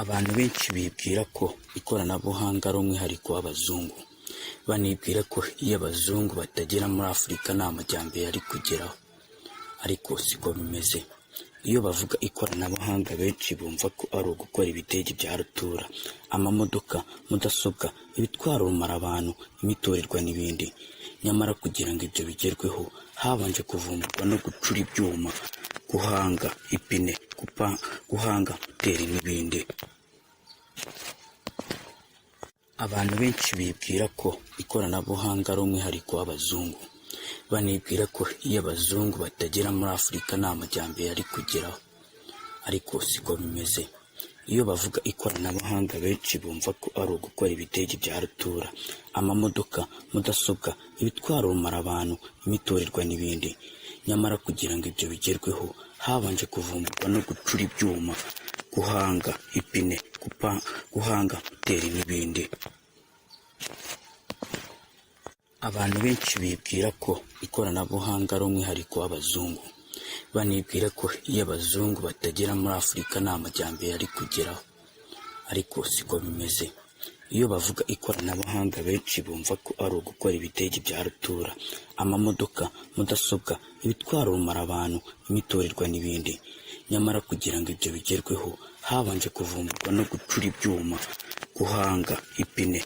Abantu benshi bibwira ko ikoranabuhanga ari umwihariko w'abazungu, banibwira ko iyo abazungu batagera muri Afurika nta majyambere ari kugeraho, ariko siko bimeze. Iyo bavuga ikoranabuhanga benshi bumva ko ari ugukora ibidege bya rutura, amamodoka, mudasobwa, ibitwara urumara abantu, imiturirwa n'ibindi. Nyamara kugira ngo ibyo bigerweho habanje kuvumburwa no gucura ibyuma, guhanga ipine, guhanga moteri n'ibindi. Abantu benshi bibwira ko ikoranabuhanga ari umwihariko w'abazungu, banibwira ko iyo abazungu batagera muri Afurika nta majyambere ari kugeraho, ariko siko bimeze. Iyo bavuga ikoranabuhanga benshi bumva ko ari ugukora ibidege bya rutura, amamodoka, mudasobwa, ibitwara urumara abantu, imiturirwa n'ibindi. Nyamara kugira ngo ibyo bigerweho habanje kuvumburwa no gucura ibyuma, guhanga ipine, guhanga moteri n'ibindi. Abantu benshi bibwira ko ikoranabuhanga ari umwihariko w'abazungu, banibwira ko iyo abazungu batagera muri Afurika nta majyambere ari kugeraho, ariko siko bimeze. Iyo bavuga ikoranabuhanga benshi bumva ko ari ugukora ibidege bya rutura, amamodoka, mudasobwa, ibitwara urumara abantu, imiturirwa n'ibindi. Nyamara kugira ngo ibyo bigerweho habanje kuvumburwa no gucura ibyuma, guhanga ipine,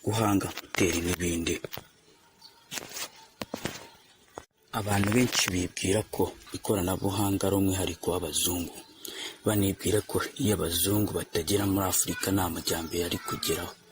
guhanga moteri n'ibindi. Abantu benshi bibwira ko ikoranabuhanga ari umwihariko w'abazungu, banibwira ko iyo abazungu batagera muri Afurika nta majyambere ari kugeraho.